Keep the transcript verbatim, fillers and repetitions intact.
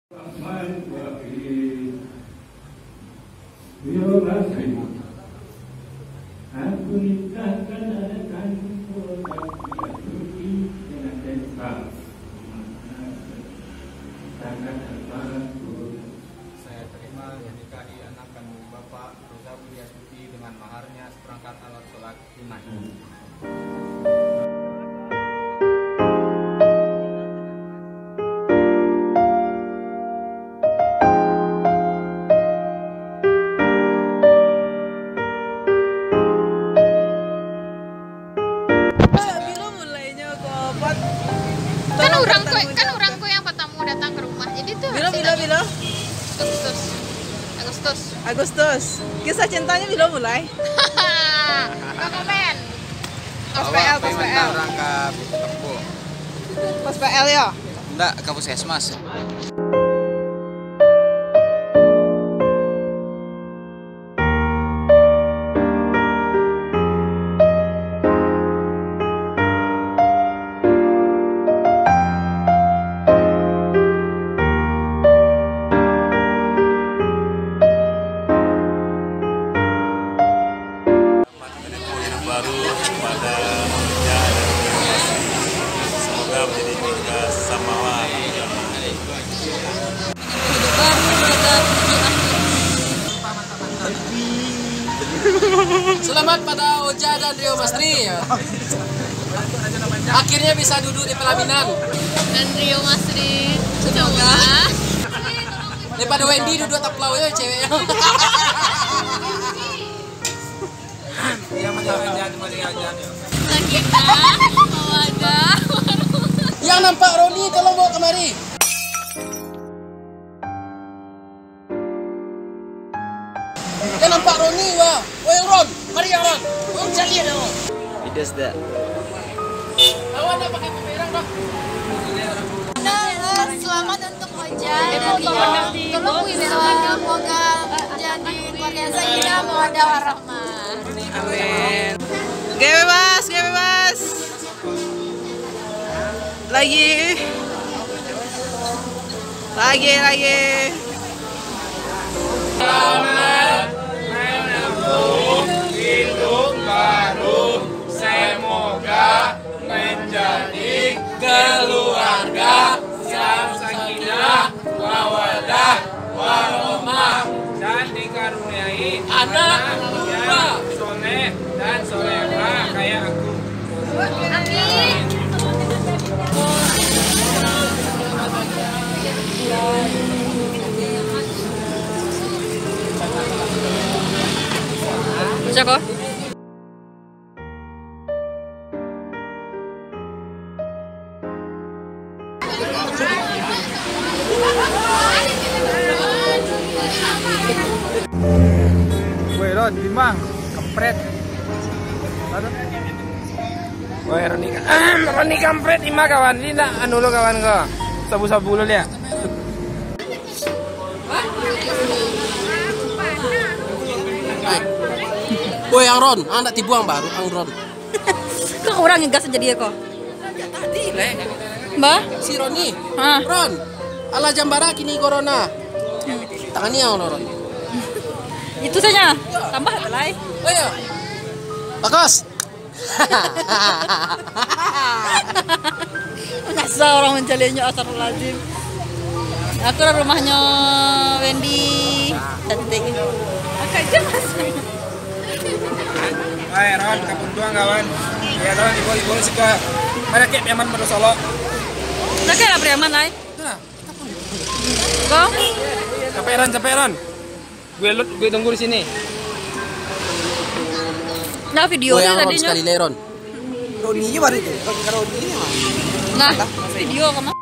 Rahman Wahid. Yo Rabbi, aku nikahkan anakku Roza Budi Astuti dengan Densa. Nikahkan anakku. Saya terima menikahi anak kandung Bapak, Roza Budi Astuti, dengan maharnya seperangkat alat sholat. Bilo mulainyo ko, Pat? Kan urang ko, kan urang ko yang patamo datang ka rumah. Jadi tu bilo, bilo, bilo? Agustus. Agustus. Agustus. Kisah cintanyo bilo mulai? No comment. Kos P L, kos P L. Awak pai mantang urang ka kampung. Kos P L yo? Ndak, ka puskesmas. Selamat menempuh hidup baru kepada Oja dan Rio Masri. Semoga menjadi keluarga samawa. Selamat pada Oja dan Rio Masri. Akhirnya bisa duduk di pelaminan. Dan Rio Masri. Coba. Daripada Wendy duduk taplau je cewek. Sakinah, mawaddah, warahmah. Yang nampak Roni, tolong bawa kemari. Yang nampak Roni, wah. Woi, Ron, mari, Ron. Ron, cari dia. He does that. Awak nak pakai bumerang, Bang? Nah, selamat untuk Oja dan Rio. Tolong, semoga jadi keluarga sakinah, mawaddah, warahmah. Amin. Gaya bebas, gaya bebas. Lagi. Lagi, lagi. Selamat menempuh hidup baru. Semoga menjadi keluarga yang sakinah, mawaddah, warahmah, dan dikaruniai anak yang soleh dan solehah kayak aku. Amin. Siapa? Woi, Ron, timbang. Kampret. Aduh. Woi, Roni, Roni kampret, ima kawan. Ini nak anu lo kawan ko. Sabu-sabu lo liak. Woi, Ang Ron, ang nak tibuang baru, Ang Ron. Kok urang ngegas jadi ko? Tadi, Lek. Mbah? Si Roni. Ha. Ron, alah jambara kini corona. Tangani ang, Ron. Itu saja. Tambah apa lai? Oh, iya. Bagus. Masa orang mencaliaknya, astagfirullahaladzim. Aku lah rumahnya Wendy. Cantik. Pakai aja, Mas. Hai, Ron, kapuntuang, kawan. Ya, Ron, ibu-ibu suka. Mana kek preman pada solok? Pakai lah preman, lai. Nah. Kau? Capek, Ron, capek, Ron. Gue lut, gue tunggu di sini. Nah, video Gue ni yang Ron tadinya. Sekali le, Ron. Roni je baru tu. Roni, Roni ni mah. Nah, video kamu.